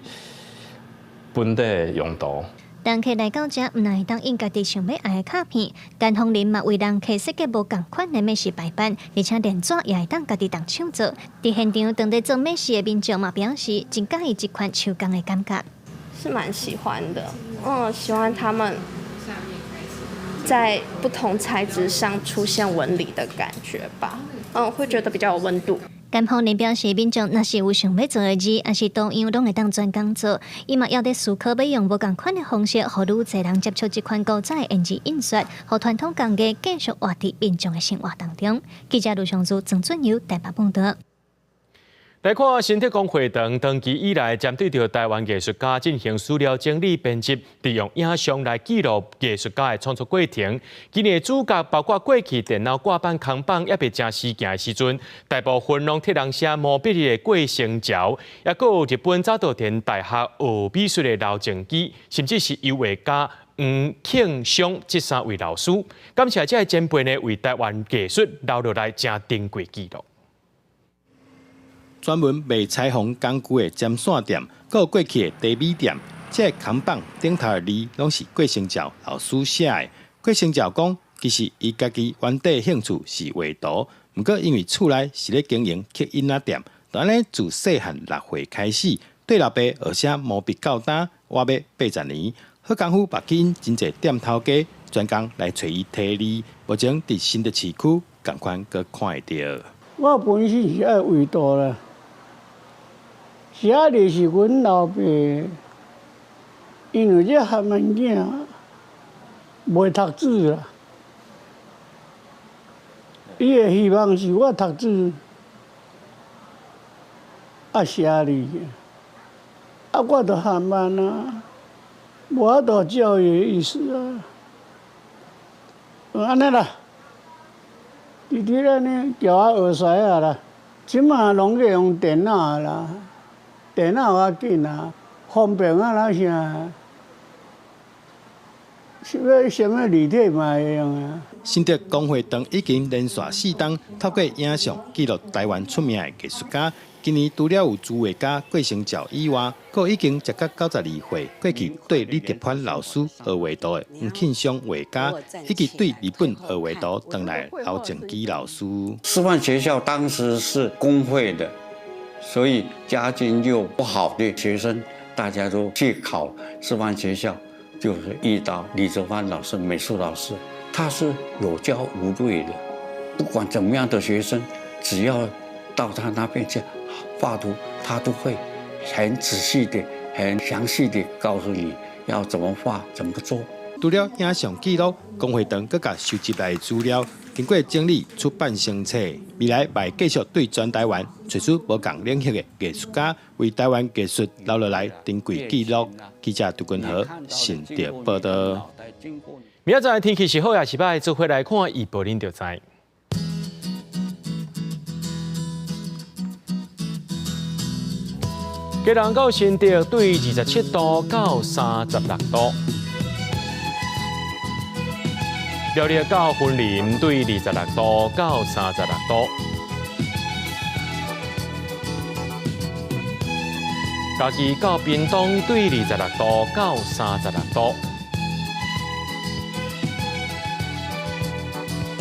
本底的用途。人客來到遮，毋但會當印家己想欲愛的卡片，顏豐林嘛為人客設計無仝款的美食排版，而且連紙也會當家己動手做。佇現場當咧做美食的民眾嘛表示，真佮意這款手工的感覺。是蠻喜歡的，喜歡他們在不同材質上出現紋理的感覺吧，會覺得比較有溫度。顏豐林表示，民眾若是有想欲做的字，抑是圖樣，攏會當專工做。伊嘛猶佇思考欲用無仝款的方式，予愈濟人接觸這款古早的鉛字印刷，予傳統工藝繼續活佇民眾的生活當中。記者盧尚珠、曾俊友台北報導。來看新竹公會堂長期以來針對著台灣藝術家進行資料整理編輯，利用影像來記錄藝術家的創作過程。今年的主角包括過去電腦掛板扛棒猶未誠時行的時陣，大部分攏替人寫毛筆的郭生樵，抑閣有日本早稻田大學學美術的劉正基，甚至是油畫家黃慶松這三位老師。感謝這个前輩呢，為台灣藝術留落來誠珍貴記錄。專門賣裁縫工具的針線店，閣有過去的茶米店，這个扛棒頂頭的字，攏是郭生樵老師寫的。郭生樵講，其實伊家己原底興趣是畫圖，毋過因為厝內是咧經營刻印仔店，就按呢自細漢6歲開始，綴老爸學寫毛筆到今，活欲80年。好功夫嘛吸引真濟店頭家專工來揣伊題字，目前佇新竹市區仝款閣看會著。我本身是愛畫圖啦。寫字是阮老爸，因為這漢文囝袂讀書啦，伊的希望是我讀書，啊寫字，啊我就含慢啊，無法度照伊的意思啊，按呢啦，直直按呢叫我學師仔啦，這馬攏去用電腦啦。電腦較緊啊，方便啊，那啥，是欲啥物字體嘛會用啊。新竹公會堂已經連續4冬透過影像記錄台灣出名的藝術家。今年除了有朱畫家郭生樵以外，閣已經食到92歲，過去對李德藩老師學畫圖的黃慶松畫家，以及對日本學畫圖轉來的劉正基老師。師範學校當時是公費的。所以家境又不好的學生，大家都去考師範學校，就是遇到李泽藩老师，美术老师，他是有教无类的，不管怎么样的学生，只要到他那边去画图，他都会很仔细的、很详细的告诉你要怎么画、怎么做。除了影像记录，公会堂阁共收集来的资料，经过整理出版成册。未来会继续对全台湾揣出无仝领域的艺术家，为台湾艺术留落来珍贵记录。记者杜君和新竹报道。明仔载天气是好抑是䆀，做伙来看预报，恁就知。基隆到新竹对27度到36度。苗栗到云林对26度到36度，嘉义到屏东对26度到36度，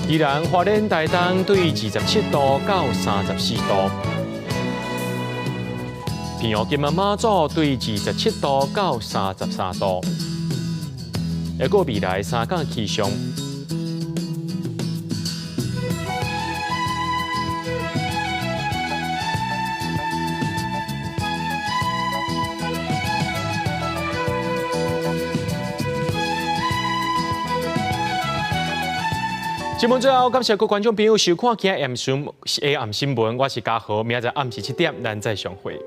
宜兰花莲台东对27度到34度，澎湖金门马祖对27度到33度，抑阁未来三天气象。新闻最后，感谢各位观众朋友收看今日 AM 新闻，我是嘉豪，明仔载暗时7点，咱再相会。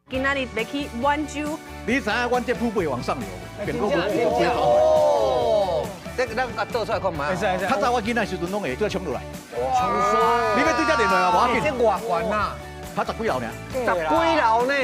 今仔日欲去满洲。你知影阮这瀑布会往上流，变个无无哦，这咱共倒出来看觅。较早我囡仔时阵拢会做冲落来。哇！你欲对遮连落来无要紧。这偌悬啊？才十几楼尔。十几楼呢？